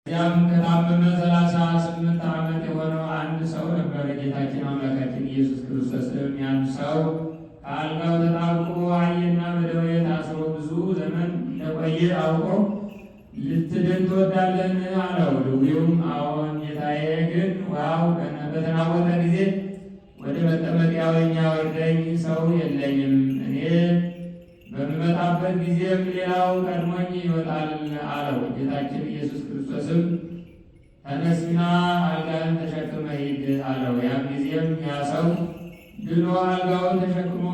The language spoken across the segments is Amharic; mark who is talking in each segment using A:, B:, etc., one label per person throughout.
A: ያም ከታመመ 38 ዓመት የሆነው አንድ ሰው ነበር። ጌታችን አምላካችን ኢየሱስ ክርስቶስም ያን ሰው ከአልጋው ተጣብቆ አየና በደዌ ታስሮ ብዙ ዘመን እንደቆየ አውቆ ልትድን ትወዳለህን? አለው። ድውዩም አዎን ጌታዬ፣ ግን ውሃው በተናወጠ ጊዜ ወደ መጠመቂያው የሚያወርደኝ ሰው የለኝም። እኔ በምመጣበት ጊዜም ሌላው ቀድሞኝ ይወጣል አለው። ጌታችን ኢየሱስ ክርስቶስም ተነስና አልጋህን ተሸክመህ ሂድ አለው። ያን ጊዜም ያ ሰው ድኖ አልጋውን ተሸክሞ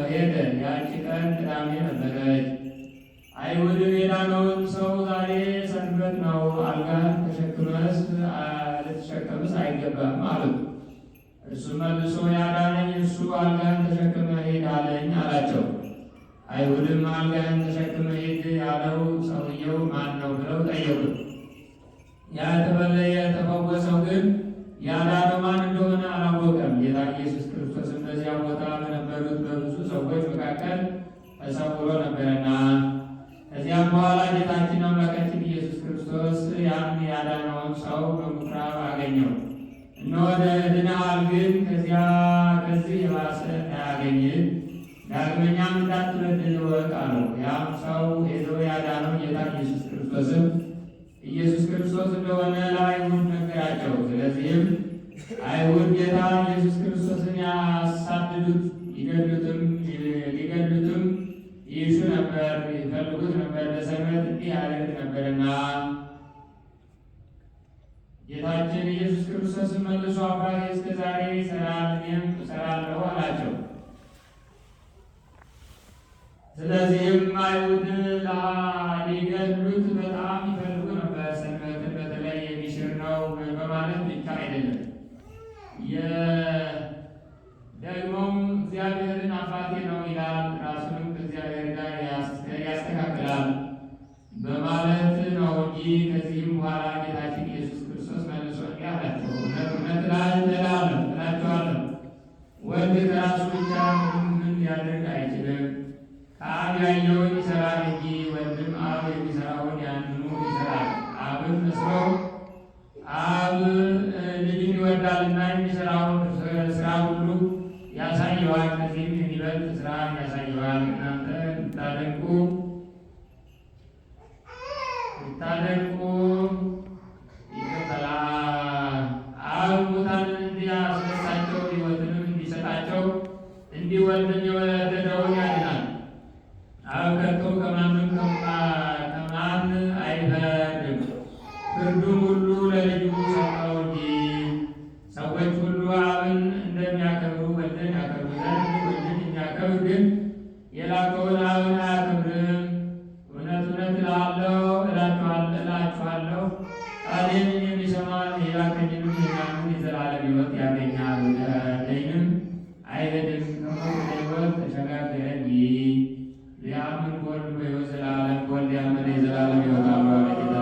A: ሄደ። ያቺ ቀን ቅዳሜ ነበረች። አይሁድም የዳነውን ሰው ዛሬ ሰንበት ነው፣ አልጋህን ተሸክመስ ልትሸከምስ አይገባም አሉት። እርሱም መልሶ ያዳነኝ እርሱ አልጋህን ተሸክመህ ሂድ አለኝ አላቸው። አይሁድም አልጋህን ተሸክመህ ሂድ ያለው ሰውየው ማን ነው ብለው ጠየቁት። ያ የተፈወሰው ግን ያዳነው ማን እንደሆነ አላወቀም። ጌታ ኢየሱስ ክርስቶስም በዚያ ቦታ በነበሩት በብዙ ሰዎች መካከል ተሰውሮ ነበርና። ከዚያም በኋላ ጌታችን አምላካችን ኢየሱስ ክርስቶስ ያን ያዳነውን ሰው በምኩራብ አገኘው። እነሆ ድነሃል፣ ግን ከዚያ ከዚህ የባሰ እንዳያገኝህ ዳግመኛም እንዳትበድል እወቅ አለው። ያም ሰው ሄዶ ያዳነው ጌታ ኢየሱስ ክርስቶስም ኢየሱስ ክርስቶስ እንደሆነ ለአይሁድ ነገራቸው። ስለዚህም አይሁድ ጌታ ኢየሱስ ክርስቶስን ያሳድዱት ሊገድሉትም ይሹ ነበር፣ ይፈልጉት ነበር፣ ለሰንበት እንዲህ ያደርግ ነበርና። ጌታችን ኢየሱስ ክርስቶስን መልሶ አባቴ እስከ ዛሬ ይሠራል፣ እኔም እሠራለሁ አላቸው። ስለዚህም አይሁድ ሊገድሉት በጣም ይፈልጉ ነበር። ሰንበትን በተለይ የሚሽር ነው በማለት ብቻ አይደለም፣ ደግሞም እግዚአብሔርን አባቴ ነው ይላል፣ ራሱንም ከእግዚአብሔር ጋር ያስተካክላል በማለት ነው እንጂ። ከዚህም በኋላ ጌታችን ኢየሱስ ክርስቶስ መልሶ እንዲህ አላቸው፣ እውነት እውነት እላችኋለሁ ወልድ ከራሱ ብቻ ምንም ምን ሊያደርግ አይችልም። ከአብ ያየውን ይሠራል እንጂ፣ ወልድም አብ የሚሠራውን ያንኑ ይሠራል። አብን መስሎ አብ ልጅን ይወዳልና የሚሠራውን ስራ ሁሉ ያሳየዋል። ከዚህም የሚበልጥ ስራ ያሳየዋል። እናንተ ልታደንቁ ይገባል። አብ ሙታንን እንዲያስነሳቸው ሕይወትንም እንዲሰጣቸው እንዲሁ ወልድም የወደደውን ያድናል። አብ ከቶ ከማንም ከማን አይፈርድም፣ ፍርዱን ሁሉ ለልጁ ሰጠው እንጂ። ሰዎች ሁሉ አብን እንደሚያከብሩ ወልድን ያከብሩ ዘንድ ወልድን የሚያከብር ግን የላከውን አብን አያከብርም። እውነት እውነት እላችኋለሁ ቃሌን የሚሰማ የላከኝንም የሚያምን የዘላለም ሕይወት ያገኛል፣ ወደ ደይንም አይሄድም፣ ከሞት ወደ ሕይወት ተሸጋገረ እንጂ። ሊያምን በወልድ በሕይወት ዘላለም በወልድ ያመነ የዘላለም ሕይወት አለው አለ ጌታ።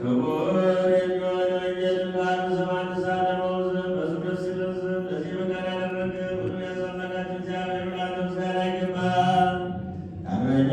B: ክቡር የሚሆን ወንጌልን በአንድ ሳለመው ዘንድ በስብከት ሲደርስ ለዚህ ፈቃድ ያደረገ ሁሉን ያዘመናችሁ እግዚአብሔር ለአንተ ምስጋና ይገባል። ዳግመኛ